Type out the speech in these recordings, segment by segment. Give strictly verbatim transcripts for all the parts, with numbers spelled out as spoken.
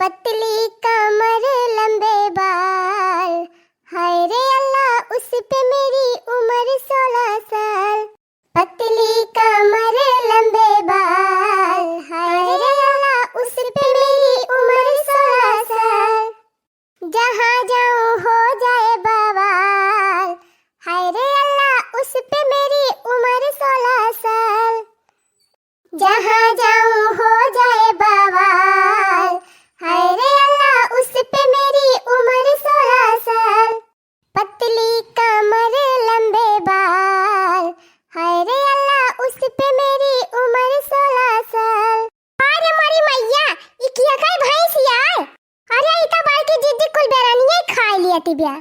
पतली कमर लंबे बाल, हाय रे अल्लाह उस पे मेरी उम्र सोलह साल। पतली कमर लंबे बाल, हाय रे अल्लाह उस पे मेरी उम्र सोलह साल। जहाँ जाऊँ हो जाए बवाल, हाय रे अल्लाह उस पे मेरी उम्र सोलह साल। जहाँ जाऊँ हो जाए बवाल, हाय रे अल्लाह उस पे मेरी उम्र सोलह साल। पतली कमर लंबे बाल, हाय रे अल्लाह उस पे मेरी उम्र सोलह साल। अरे मोरी मैया, ई किया कई भैंसिया? अरे ई तो बड़की जिज्जी कुल बेरनिये खाई लिया तिबिया।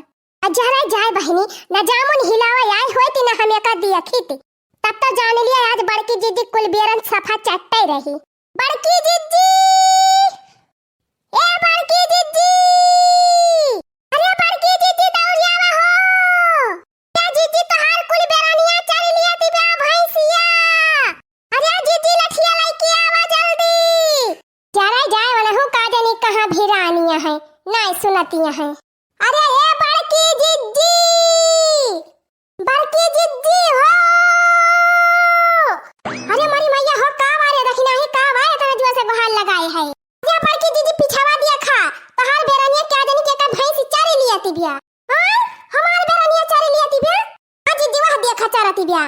आ जरा जाए बहिनी, न जामुन हिलावे आई होती न हम एका दिया खीती। तब तो जान लिया आज बड़की जिज्जी कुल बेरन सफा चट्टे रही। बड़की जिज्जी, ए बड़की जिज्जी, अरे बड़की जिज्जी दौड़िया आवा हो। ए जिज्जी तोहार कुल बेरनिया चर लिया तिबिया भैंसिया। अरे जिज्जी लठिया लइके आवा जल्दी। जरा जाए वाला हूँ का जानी कहाँ भिरानिया है, नाय सुनतिया है। अरे ए बड़की जिज्जी, बड़की जिज्जी हो। अरे मोरी मैया हो, का बा रे दखिनाही, का बा इतना जुआ से गोहार लगाए है? अरे बड़की जिज्जी पिछवा दिया खा, तोहार बेरनिया क्या जानी के का भैंस चर लिया तिबिया। हाँ, हमार बेरनिया चर लिया तिबिया। आ जिज्जी वह दिया खा चरा तिबिया।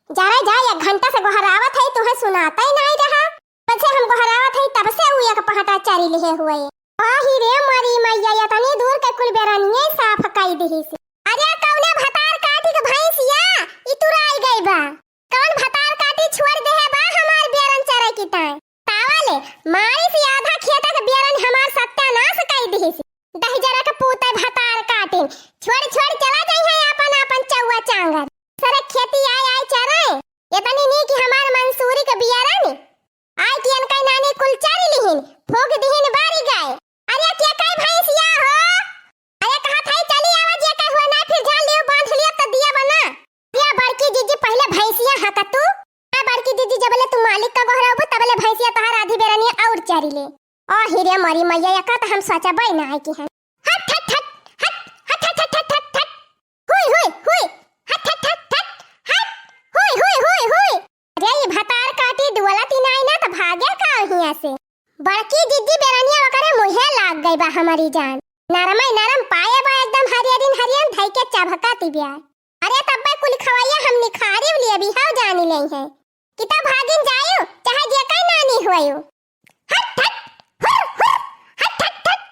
जरा जा, एक घंटा से गोहरावत है, तुहे सुनाता ही नाई रहा। पछे हम गोहरावत है, तब से उ एक पहटा चरी लिहे हुए। आही रे मोरी मैया, इतनी दूर के कुल बेरनिये साफ कई दिहिस। अरे कौने भतार काटी के भैंसिया, ई तुराई गई बा। कौन भतार काटी छोड़ देहे बा हमार बेरन चरे की ताई? तावा ले, मारी से आधा खेता के बेरन हमार सत्यानाश कई दिहिस। दहिजरा के पूते भतार काटिन, छोड़ छोड़ चला जाई है आपन आपन चौवा चांगर। सरे खेती आए आए चरे, इतनी नी कि हमार मंसूरी के बियरन, आए कि इनका नानी कुल चर लिहिन, फूंक दिहिन बारी गाय। अरे के कई भैंसिया हो? अरे कहा था चली आवा जे कई हुआ ना, फिर जान लियो बांध लिया तो दिया बना। या बड़की जिज्जी पहले भैंसिया हका तू। आ बड़की जिज्जी जबले तू मालिक का गोहराबू तबले भैंसिया तहार आधी बेरनिया और चरी ले। ओ हिरे मरी मैया, एका त हम सोचबे ना है कि है। हट, हट, हट, हट। हुई, हुई, हुई। हट, हट, हट, हट, हट। हुई, हुई, हुई, हुई। अरे, ई भतार काटी डुअला तिनाई ना त भागे का हियां से। बड़की जिज्जी बेरनिया ओकरे मुँहे लाग गई बा हमारी जान। नरमई नरम पाए बा एकदम हरियरिन हरियन धई के चभका तिबिया। अरे, तब्बे कुल खवैया हम निखारी लिए भी हव जानी ले है। कि त भागिन जायु, चाहे जे कई नानी हुआयु। हट, हट, हुर, हुर, हट, हट, हट।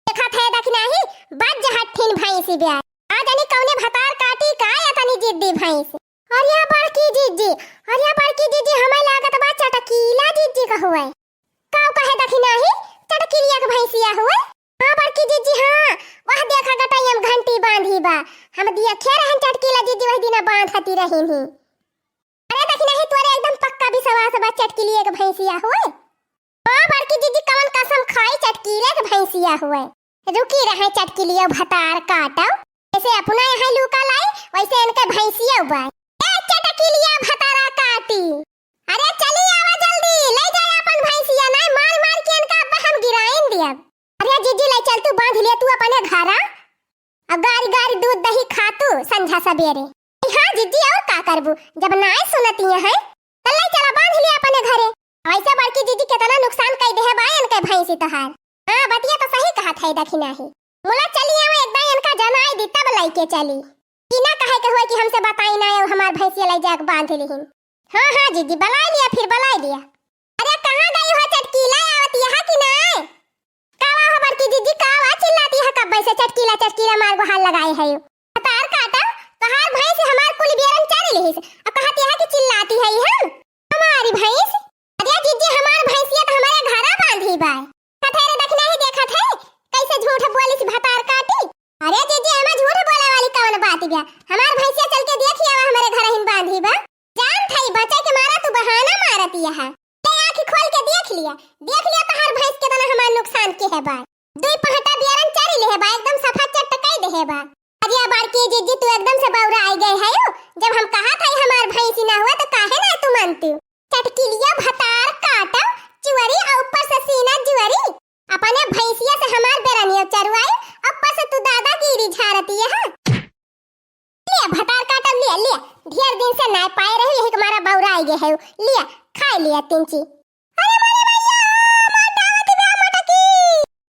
देखत है दखिनाही, बज हट्ठिन भैंसी ब्याय। आ जानी कौने भतार काटी का या तनी जिद्दी भैंस। अरे बड़की जिज्जी, अरे बड़की जिज्जी, हमें लागत बा चटकीला जिज्जी का हुए। काऊ कहे दखिनाही, चटकीलिया के भैंसिया हुए? हाँ बड़की जिज्जी, हाँ, वह देखा गटैया में घंटी बांधी बा। हम दिया खे रहन चटकीला जिज्जी, वही दिना बांधती रहिन ही। अरे दखिनाही, तोरे एकदम पक्का विश्वास बा चटकीलिया के भैंसिया हुए? ओ बड़की जिज्जी, कवन कसम खाई चटकीले के भैंसिया हुए। रुकी रहे चटकीलियो भतार काटो, जैसे अपना यहाँ लूका लाई, वैसे इनके भैंसियो बाय। ए चटकीलिया भतारा काटी, अरे चली आवा जल्दी, ले जाए अपन भैंसिया, नाय मार मार के इनका अब हम गिराइन दियब। अरे जिज्जी ले चल तू, बांध ले तू अपने घरा। अब गारी गारी दूध दही खा तू संझा सबेरे। हाँ जिज्जी, और का करबू, जब नाय सुनती है, तो ले चला बांध लिया अपने घरे। ऐसे बड़की जिज्जी कितना नुकसान कई देहे बा इनके भैंसी तोहार। हाँ, बतिया तो सही कहत है दखिनाही। मुला चली आवे, एकदम इनका जनाई दी, तब लइके चली। ई ना कहे के होए कि हमसे बताई ना, और हमार भैंसिया ले जाके बांध लिहिन। हाँ, हाँ जिज्जी, बलाई लिया, फिर बलाई लिया। अरे कहाँ गई हो चटकीला, आवत यहाँ कि ना? का वा हो बड़की जिज्जी, का वा चिल्लाती है कब्बे से, चटकीला चटकीला मार गुहार लगाए है। भतार काटा, तोहार भैंस हमार कुल बियरन चर लिहिस, अब कहती है कि चिल्लाती है हम। हमारी भैंस? अरे जिज्जी, हमार भैंसिया तो हमारे घरा बांधी बा। कथेरे दखिनाही देखत है, कैसे झूठ बोलिस भतार काटी। अरे जिज्जी, एमा झूठ बोले वाली कवन बात बा? हमार भैंसिया चल के देखी आवा, हमारे घर हिन बांधी बा। जान थई बचे के मारा तू बहाना मारत यह। ले आँखी खोल के देख लिया, देख लिया तोहार भैंस के तना हमार नुकसान के है बा। दुई पहटा बियरन चरी ले है बा, एकदम सफा चट कई दे है बा। अरे बड़की जिज्जी, तू एकदम से बौरा आई गए है। जब हम कहा था हमार भैंसी ना हुआ तो काहे ना तू मानती? चटकीलिया भतार काटा, चुअरी और ऊपर से सीना जुअरी। अपने भैंस ये है, लिया, खाइ लिया तिनची। अरे मोरी मइया हो, मोटावत बा मोटकी।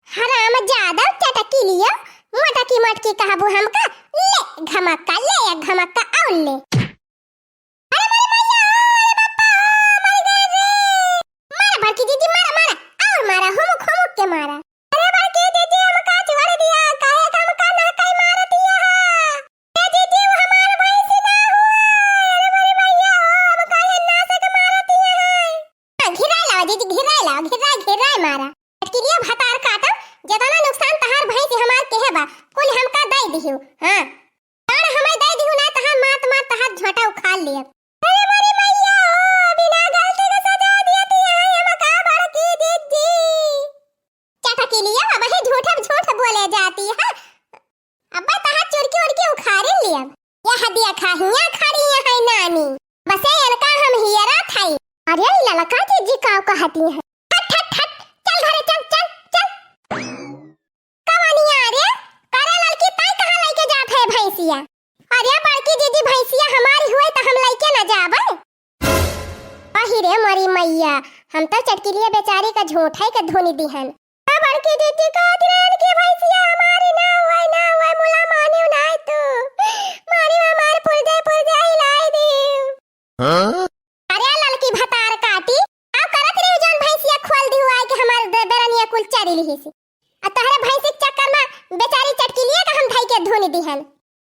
हराम जादा चटकी लियो, मोटकी मोटकी कहबू हमका, ले घमक्का, ले एक घमक्का और ले। अरे मोरी मइया हो, अरे बापा हो, मर गए रे। मारा बड़की दीदी, मारा, मारा, और मारा, हुमुक, हुमुक के मारा। अरे बड़की दीदी, हमका छोड़ दिया, काहे का हमका ना कई मारतिया है? ए दीदी, वो हमार भैंसी ना हुआ। अरे मोरी मइया हो, हमका ये ना से के मारतिया है। हाँ, घिराए लावा दीदी, घिराए लावा, घिराए, घिराए मारा। चटकिलिया भतार काटा, जेतना नुकसान तहार भैंसी हमार केहे बा, कुल हमका दइ दिहु। हाँ, बाण हमें दइ दिहु ना, तहार मात मार तहार झोंटा उखाड़ लिया। अरे मोरी मइया हो, बिना गलती के सजा दिया थी, आई हम का बड़की दीदी। चटकिलिया, अब ही झूठे झूठ बोले जाती है। अब्बा तहार चुरकी उरकी उखाड़िन लियब। यह देखा हियाँ खड़ी है नानी। बसे इनका हम हियरा थाई। अरे ई ललका जीजी का कहती है? हट, हट, हट, चल घरे चल, चल, चल। कवनिया रे, करे ललकी ताई कहाँ लेके जात है भैंसिया? अरे बड़की जीजी भैंसिया हमारी हुए तो हम लेके ना जाबे। अहि रे मोरी मइया, हम तो चटकिलिया बेचारी का झूठै के धुनि दिहन। आ बड़की दीदी कहत रहन कि भैंसिया हमारी ना हुए, ना हुए, मुला मानियो ना तू। मारी हमार पुरजा, पुरजा हिलाई दी। हाँ? अरे ललकी भतार काटी, आउ करत रही जौन भैंसिया खोल दिहु आइ के हमार द-, दरनिया कुल चरी लिहिस। आ तोहरे भैंसी के चक्कर में बेचारी चटकिलिया का हम धइ के धुनि दिहन।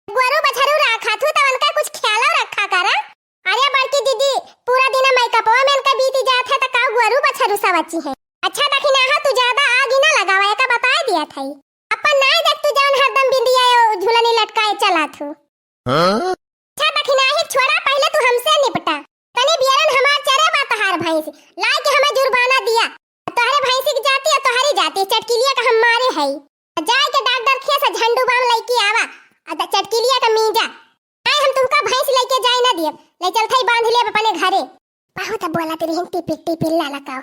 गोरू बछरू राखा थू त उनका कुछ ख्यालो रखा करा। अरे बड़की दीदी, पूरा दिन मेकअपवा में इनका बीत जात है त का गोरू बछरू सवची है। अच्छा दखिनाहा तू ज्यादा आग ही ना लगावा, एका बताए दिया था। अपन नाई देख तू जौन हरदम बिंदिया ए झुलनी लटकाए चला थू। हाँ? अच्छा दखिनाही छोड़ा, पहिले तू हमसे निपटा। तनी बियरन हमार चरे बा तहार भैंस, लाइ के हमें जुर्माना दिया। तोहरे भैंसी की जाती है, तोहरी जाती है, चटकिलिया का हम मारे है। जाए के डॉक्टर खेस झंडू बाम लइके आवा, आ द-, चटकिलिया का मीजा। आए हम तुमका भैंस लइके जाए ना दियब, ले चल थाई बांध लेब अपने घरे। बहुत बोलत रहिन टिपिर टिपिर ललकाओ,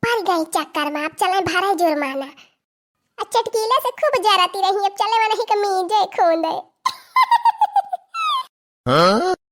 पड़ गई चक्कर में, अब चले भरे जुर्माना। आ चटकीले से खूब जरती रही, अब चले वनही का मीजे खूंदे। हाँ?